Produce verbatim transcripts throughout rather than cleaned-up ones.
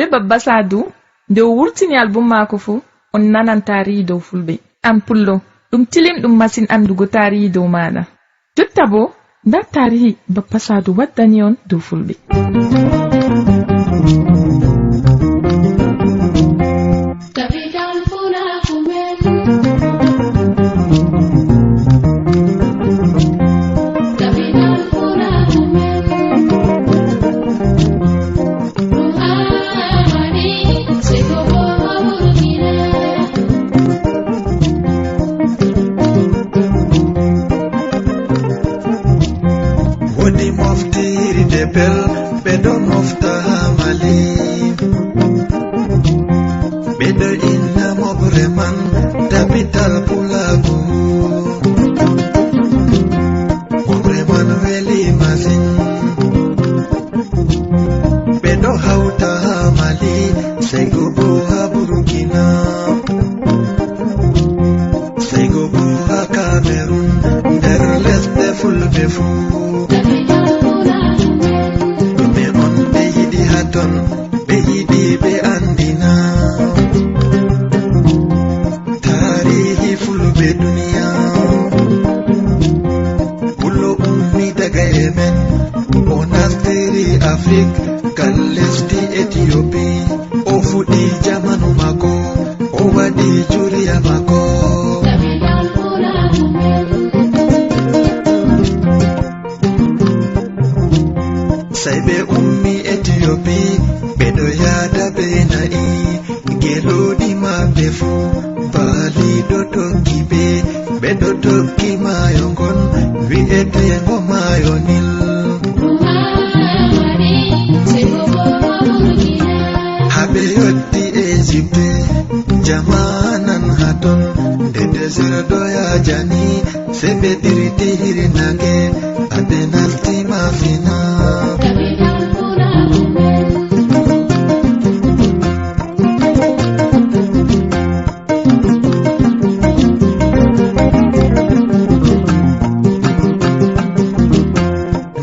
Ɓe Babba Saadu, nde o wurtini album maako fuu, on nanan taarihi dow Fulɓe. An Pullo, ɗum tilimɗum masin anndugo taarihi dow maaɗa. Jotta boo, ndaa taarihi Babba Saadu waddani on dow Fulɓe. Woodi moftirde bel, ɓe ɗo mofta haa Mali. Ɓe ɗo inna mofre man Tabital Pulaagu. Mofre man weli masin. Ɓe ɗo hawta haa Mali, sey go boo haa Burkina. Sey go boo haa Kamerun, nder lesɗe Fulɓe fuu. Ɗume on ɓe yiɗi haa ton, ɓe yiɗi ɓe anndina taarihi Fulɓe duniya. Pullo ummi daga Yemen, o nastiri Afrik, gal lesdi Etiyopi. O fuɗɗi jamanu maako, o waɗi juriya maako. Sey ɓe ummi Etiyopi, ɓe ɗo yahda bee na'i, gelooɗi maɓɓe fuu, baali ɗo tokki ɓe, ɓe ɗo tokki maayo ngon, wi'eteengo maayo Nil. Haa ɓe yotti Ejipte, jama'an haa ton, nde deser ɗo yaaja ni, sey ɓe dirti hirnaange, haa ɓe nasti Mafina.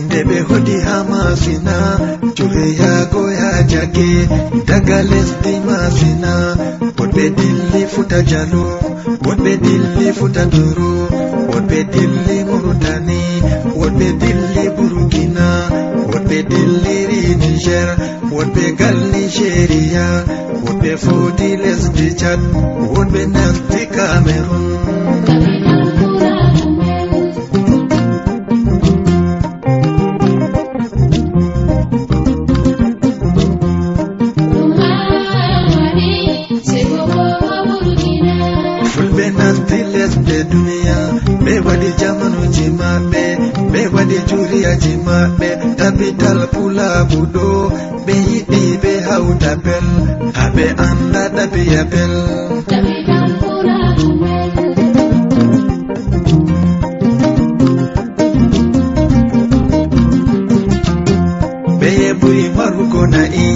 Nde ɓe hooti haa Mafina, jureyaago yaajake, daga lesdi Mafina, woɗɓe dilli Futa Jallo, woɗɓe dilli Futa Tooro, woɗɓe dilli Murtani, woɗɓe dilli Burkina, woɗɓe dilliri Niger, woɗɓe gal Nigeria, woɗɓe footi lesdi Chad, woɗɓe nasti Cameroun. Fulɓe nasti lesɗe duniya, ɓe waɗi jamanuuji maɓɓe, ɓe waɗi juriyaaji maɓɓe, tabital pulaagu ɗo, ɓe yiɗi ɓe hawta bel, haa ɓe annda ɗabiya bel. Ɓe yeɓuy marugo na'i,